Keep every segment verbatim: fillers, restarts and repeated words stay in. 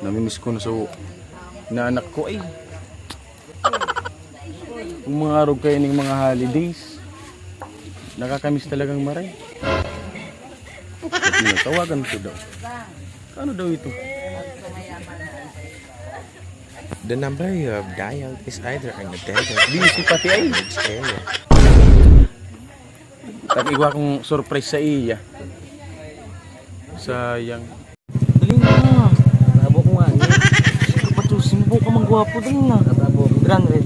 Namimiss ko na sa inaanak ko ay. Kung mga arog kayo ning mga holidays, nakakamiss talagang maray. At yun, tawagan ko daw. Ano daw ito? The number you have dialed is either an attendant. Busy pati ay. Area. Tag-igwa kong surprise sa iya. Sayang. Dali na. Tabo ko nga, eh. Kapatusin mo ka, magwapo, dali na. Tabo. Dran, Red.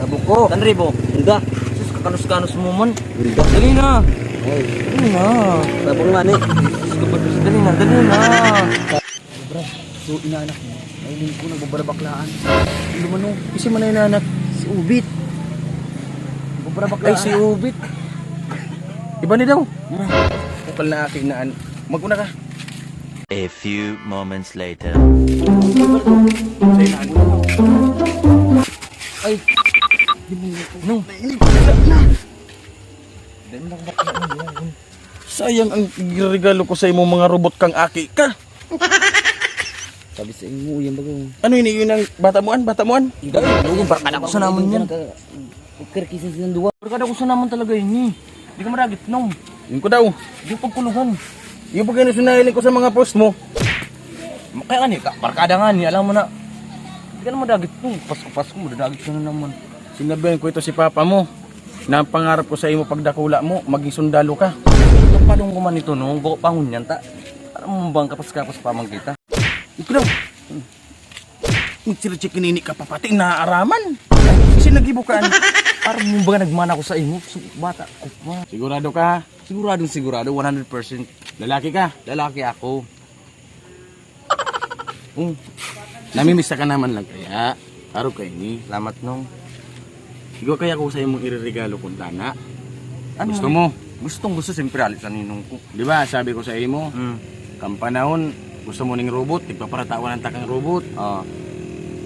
Tabo ko. Tan, Rebo. Inda. Sus, kakanos-kanos mo man. Inda. Dali na. Ay. Dali na. Tabo ko nga, eh. Sus, kapatusin, dali na, dali na. Sobra. So, inaanak mo, mahiling ko, nagbabarabaklaan. Ano man, oh? Isi man na inaanak? Si Ubit. Nagbabarabaklaan. Ay, si Ubit. Iba ni daw. Bukal na aki na an-, mag-una ka. A few moments later. Ay. No. Sayang ang regalo ko sa imo, mga robot kang aki ka. Sabi sa imo, yan bago. Ano ini, yun ang bata mo an? Bata mo an? Hindi, yung barkada ko sa naman yan. Nagka-, nagkakisan silang duwa. Barkada ko sa naman talaga ini. Di ka maragit, no? Yun ko daw. Di pagkuluhan. Yung pag-, ano, sinahiling ko sa mga post mo. Kaya nga ni, ka-, barkada nga ni, alam mo na. Di ka na madagit, no? Pasko-Pasko, madadagit ka na naman. Sinabihan ko ito si papa mo, na ang pangarap ko sa imo pagdakula mo, maging sundalo ka. Ito, padong ko man ito, no? Bako pangon yan, ta. Alam mo bang kapas-kapas pa man kita? Ikaw daw. Magsiritsi kinini ka pa pati, naaaraman. Kasi nagibo ka, ano? Aram mo ba nagmana ko sa imo? Su-, bata ko pa. Sigurado ka, ha? Siguradong sigurado, one hundred percent. Lalaki ka? Lalaki ako. Hmm. Namimiss ka naman lang kaya. Arog ka ini. Salamat, Nong. Igwa kaya ko sa imong ireregalo kung tana. Ano? Gusto mo? Gustong gusto, siyempre, hali sa ninong ko. Di ba, sabi ko sa imo, Hmm. kan panahon, gusto mo ning robot, tigpaparatawan ang takang robot. Oo.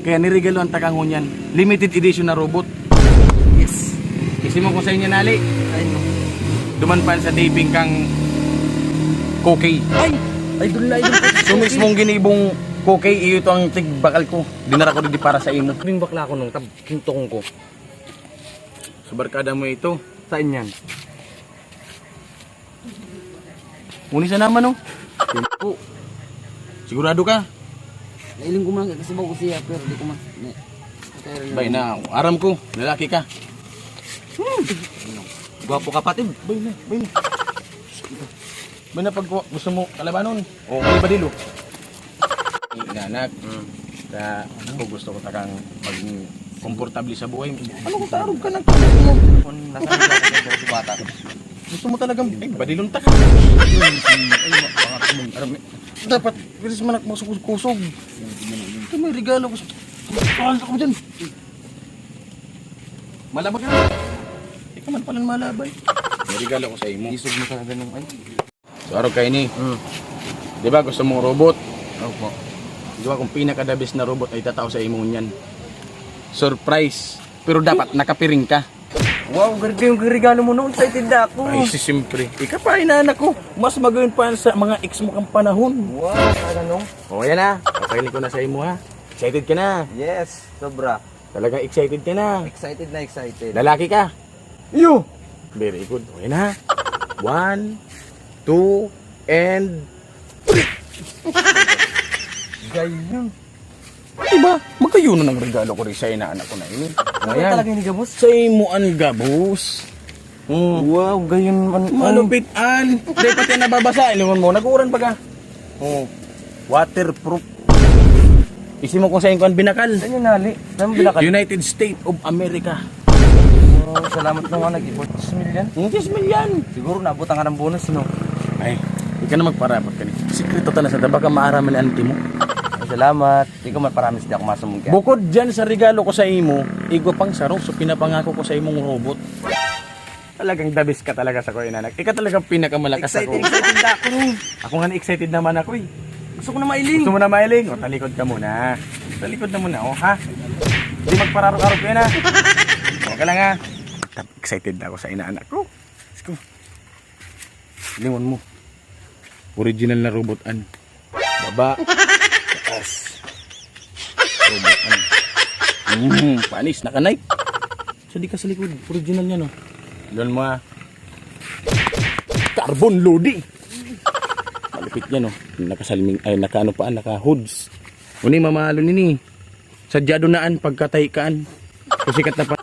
Kaya niregaluhan taka ngunyan, limited edition na robot. Yes. Isi mo ko sa inyo, nali. Ay, no. Duman pa sa taping kang Kokey. Ay! Idol na idol ko. So, mismong ginibong Kokey, iyo to ang tigbakal ko. Dinara ko digdi para sa imo. Sabing bakla ko nung tab-, kintong ko. Sa barkada mo ito. Saan yan? Uni sa naman, oh. Yan po. Sigurado ka? Nailing ko man, kasi ba ko siya, pero di ko man. Ne. Pero Bay na, aram ko, lalaki ka. Hmm. Gwapo, kapatid. Bay na, bay na. Bay na, pag gusto mo kalabanon. Oh, may badilo. Inaanak, Hmm. sa ako gusto ko takang maging komportable sa buhay. Ano ko tarog ka ng mo? Kung nasa mga bata. Gusto mo talagang, ay, badilon ta ka. Ay, mga, mga, aram, dapat, bilis man ako makusog-kusog. Ito may regalo ko sa, ano ko dyan? Malabag ka na. Ikaw man palang malabay. May regalo ko sa imo. Isog mo talaga nung, ay. So, arog ka ini. Mm. Di ba gusto mong robot? Opo. Di ba kung pinaka-the best na robot ay tatao sa imo niyan? Surprise. Pero dapat nakapiring ka. Wow, ganda yung regalo mo, no? Excited na ako. Ay, si siyempre. Ika pa, inaanak ko. Mas magayon pa sa mga ex mo kang panahon. Wow, talaga, no? O, yan na. Papahiling ko na sa imo, ha? Excited ka na? Yes, sobra. Talagang excited ka na? Excited na excited. Lalaki ka? Iyo! Very good. O, yan na. One, two, and Gayon. Diba? Magkayuno ng regalo ko rin sa inaanak ko na ini. Ano Ayan. talaga ini, gabos? Sa imo an gabos. Oh. Wow, gayon man. Malupit an. Dahil pati nababasa, ilingon mo, nag-uuran pa ka. Oh. Waterproof. Isi mo kung saan ko ang binakal. Saan yung nali? Saan mo binakal? United States of America. Oh, salamat na nga, nag-ipon. Diyes mil yan? Yung diyes mil yan. Siguro naabot ang anong bonus, no? Ay, ika na magparabot ka ni. Sikreto ta na sa baka maaraman ni auntie mo. Ay, salamat. Di ko man paramis, di ako masumungkyan. Bukod dyan sa regalo ko sa imo, igwa pang saro, so pinapangako ko sa imong robot. Talagang the best ka talaga sa ko, inanak. Ika talagang pinakamalakas Excited, ako. excited na ako, no? Ako nga na-excited naman ako, eh. Gusto ko na mailing. Gusto mo na mailing? O, talikod ka muna. Talikod na muna, oh, ha? Di magpararog-arog yan, ha? Teka lang, ha? Excited na ako sa inaanak ko. Let's go. Lingon mo. Original na robot an. Baba. Taas. Robot an. Mm, panis, nakanay. Sa di ka sa likod. Original niya, no? Lingon mo, ha? Carbon loading. Malupit yan, no? Nakasalming, ay, nakaano pa, naka-hoods. Uni, mamalo nini. Sadyado na an pagkatay kaan. Kusikat na pa.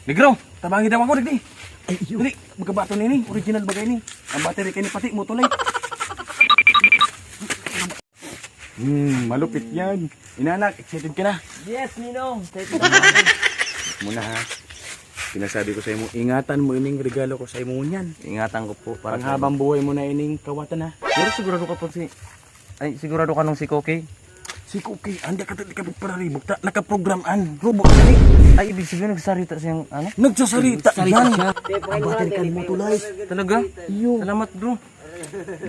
Negro, tabangi daw ako, digdi. Ay, iyo. Dali, magkabaton ini. Original bagay ni. Ang battery kay ni pati, Motolite. Hmm, malupit yan. Inanak, excited ka na? Yes, Ninong. Excited ako. Muna ha. Sinasabi ko sa imo, ingatan mo ining regalo ko sa imo niyan. Ingatan ko po. Para Panghabang buhay mo na ining kawatan ha. Pero sigurado ka po si, ay, sigurado ka nung si Koki? Si Koki, anda ka di ka pagpararibok ta, nakaprogram an robot ni. Ay, ibig sabihin nagsarita siyang ano? Nagsasarita Nagsarita yan. siya. Ang battery kan Motolite. Talaga? Iyo. Salamat, bro.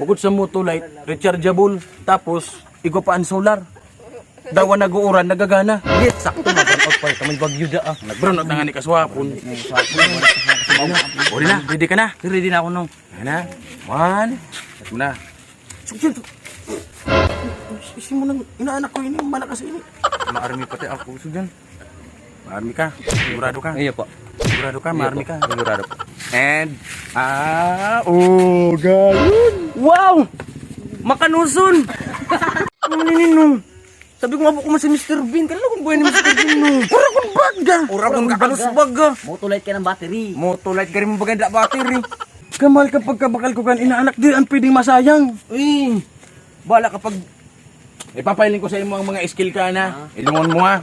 Bukod sa Motolite, rechargeable, tapos igwa pa an solar. Dawa nag-uuran, nagagana. Yes, sakto, mag-brownout pa. Kamay bagyo da, ah. Nag-brownout na nga ni kaswapon. O, di na, ready ka na? Ready na ako, no. Ayan na. One. Ito na. Sugyan. Isi mo nang inaanak ko ini, malakas ini. Maarmi pati ako, sugyan. Maarmi ka? Sigurado ka? Iyo po. Sigurado ka? Iyo Maarmi po. ka? Sigurado po. And, ah, oh, ganun. Wow! Makanuson! Ano nininong? Sabi ko nga po kung si Mister Bean, kailan akong buhay ni Mister Bean, no? Ura kong baga! Ura kong Ura kong kalusbaga! Motolite ka ng battery. Motolite ka rin mong baga, da battery. Kamal ka pagkabakal ko kan inaanak, di ang pwedeng masayang. Uy, bala kapag Ipapailing ko sa imo ang mga skill ka na. Ah. Ilungon mo ha.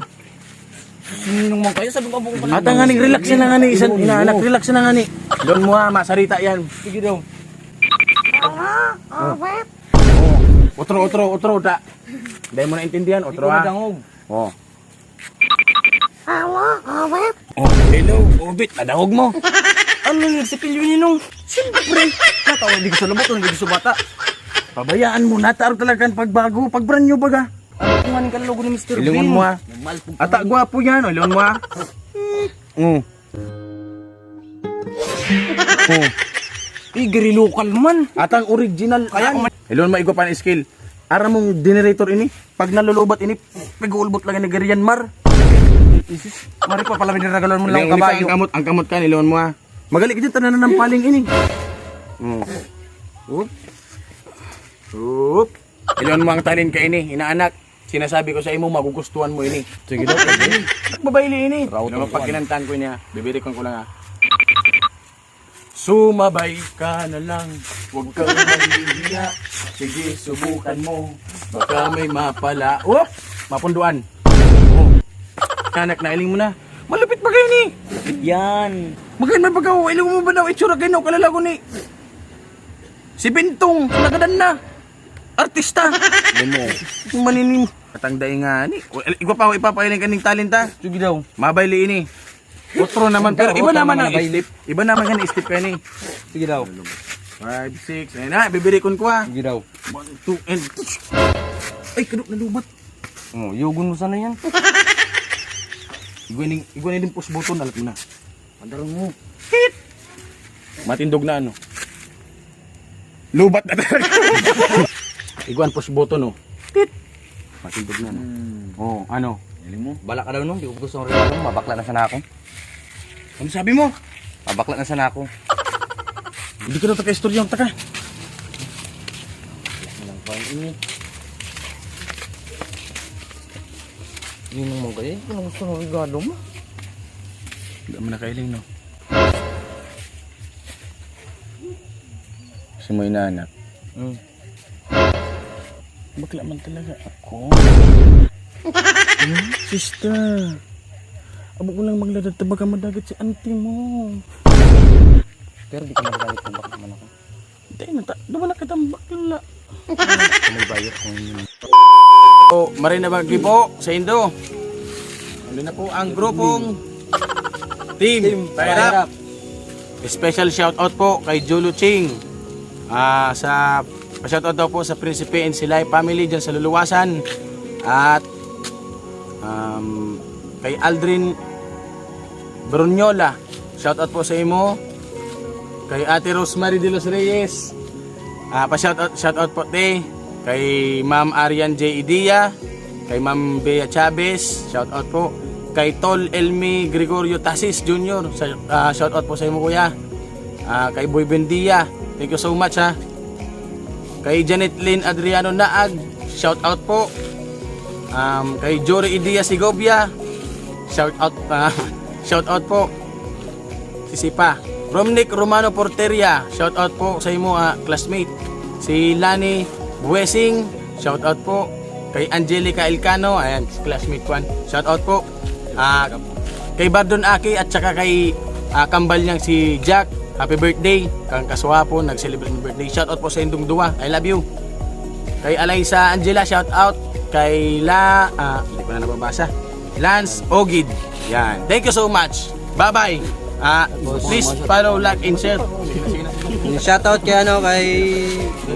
Ninong man kayo, sabi ko, "Abong pala." Ata nga ning relax na nga ni, isan, inaanak, relax na nga ni. Ilungon mo ha, masarita yan. Sige daw. Otro, otro, otro, da. Dahil mo naintindihan, Hindi otro ko ha. nadangog. Oh. Hello, Obet. Oh, hello, Obet. Nadangog mo. Ano yung sipilyo ni Nong? Siyempre. Natawa, hindi ko sa lubot, hindi ko sa bata. Pabayaan mo, nataro talaga ang pagbago. Pag brand new baga. Ano kung anong kalulugo ni Mister Ilungon Bean? mo, ah. Nagmalpog Ata, kami. gwapo yan. O, ilungon mo, ah. Mm. Oh. Eh, gari local man. Atang original. Kaya Kaya, man. Ilungon mo, igwa pa ang skill. Aram mong generator ini, pag nalulubat ini, pag-uulbot lang ini, gari yan, mar. Isis, mari pa pala, biniragalan mo lang Ilungon mo, kabayo. Ang kamot, ang kamot ka, ilungon mo, ah. Magaling ka dyan, tananan ng paling ini. Oh. Oop. Oop. Ilon mo ang tanin ka ini, inaanak. Sinasabi ko sa imo, magugustuhan mo ini. Sige daw, pwede. Babae ini. Raot Ano ang pag kinantahan ko niya, bibirikan ko lang ha. Sumabay ka na lang, huwag kang mahihiya. Sige, subukan mo, baka may mapala. Oh! Mapunduan. Oh. Anak, nailing mo na. Malupit ba kayo ni? Yan. Magayon man pagka, iling mo ba daw itsura kayo, kalalago ni? Si Bintong, nagadan na. Artista. Alam mo. Maninim. Katang daing nga ni. O, igwa pa ako, ipapailing ka ning talent, ha? Sige daw. Mabayli ini. Otro naman, pero Otro iba naman naman ang ang bayle. step. Iba naman ang step ka ni. Sige daw. Five, six. Ayan na, bibirikon ko, ha. Sige daw. One, two, and Ay, kadok na lubat. Oh, yugon mo sana yan. Igwa ning, igwa ning push button, alam mo na. Andaron mo. Hit! Matindog na ano. Lubat na talaga. Igwan push button, oh. Tit! Matindog na, no? Hmm. Oh, ano? Galing mo. Bala ka daw, no? Di ko gusto ng regalo mo. Mabakla na sana ako. Ano sabi mo? Mabakla na sana ako. Hindi ka daw taka-istorya, taka. Walang pang ini. Yun ang mga ganyan. Ano gusto ng regalo mo? Hindi mo nakailing, no? Gusto mo inaanak? Hmm. Bakla man talaga ako. Hmm? Sister, abo ko lang magladat ta baka madagat si auntie mo. Pero di ka magagalit kung bakla man ako. Hindi na ta, duman na kitang bakla. May bayot kung So, maray na bagi po sa Indo. Ano na po ang grupong Team Team Pairap. Pairap. Special shout out po kay Jolo Ching. Ah, sa shoutout daw po sa Prinsipe and Silay family diyan sa Luluwasan. At um, Kay Aldrin Brunyola, shout out po sa imo. Kay Ate Rosemary de los Reyes, ah, pa shout out, shout out po te. Kay Ma'am Arian J Idia, kay Ma'am Bea Chavez, shout out po. Kay Tol Elmi Gregorio Tasis Junior, sa, ah, shout out po sa imo, kuya. Ah, kay Boy Bendia, thank you so much, ha. Kay Janet Lynn Adriano Naag, shout out po. Um, kay Jory Idia Segovia, shout out, ah, shout out po. Si Sipa. Romnick Romano Porteria, shout out po sa imo, ah, classmate. Si Lani Buesing, shout out po. Kay Angelica Elcano, ayan, classmate ko yan. Shout out po. Ah, kay Bardon Aki at saka kay, ah, kambal niyang si Jack. Happy birthday. Kang kaswapo, nag-celebrate ng birthday. Shout out po sa indong duwa. I love you. Kay Alaysa Angela, shout out. Kay La, ah, hindi ko na nababasa. Lance Ogid. Yan. Thank you so much. Bye-bye. Ah, please follow, like, and share. Shoutout kay ano, kay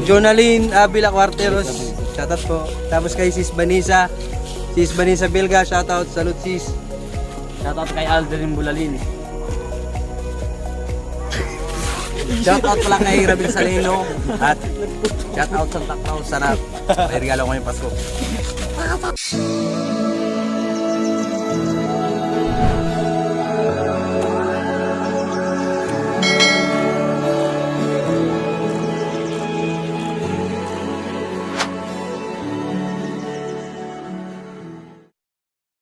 Jonalyn Avila Cuarteros. Shoutout po. Tapos kay Sis Vanessa. Sis Vanessa Belga, shoutout. Salute, sis. Shoutout kay Aldrin Bulalin. Shoutout pala kay Rabil Salino. At shoutout Santa Claus. Sana may regalo ko ngayong Pasko.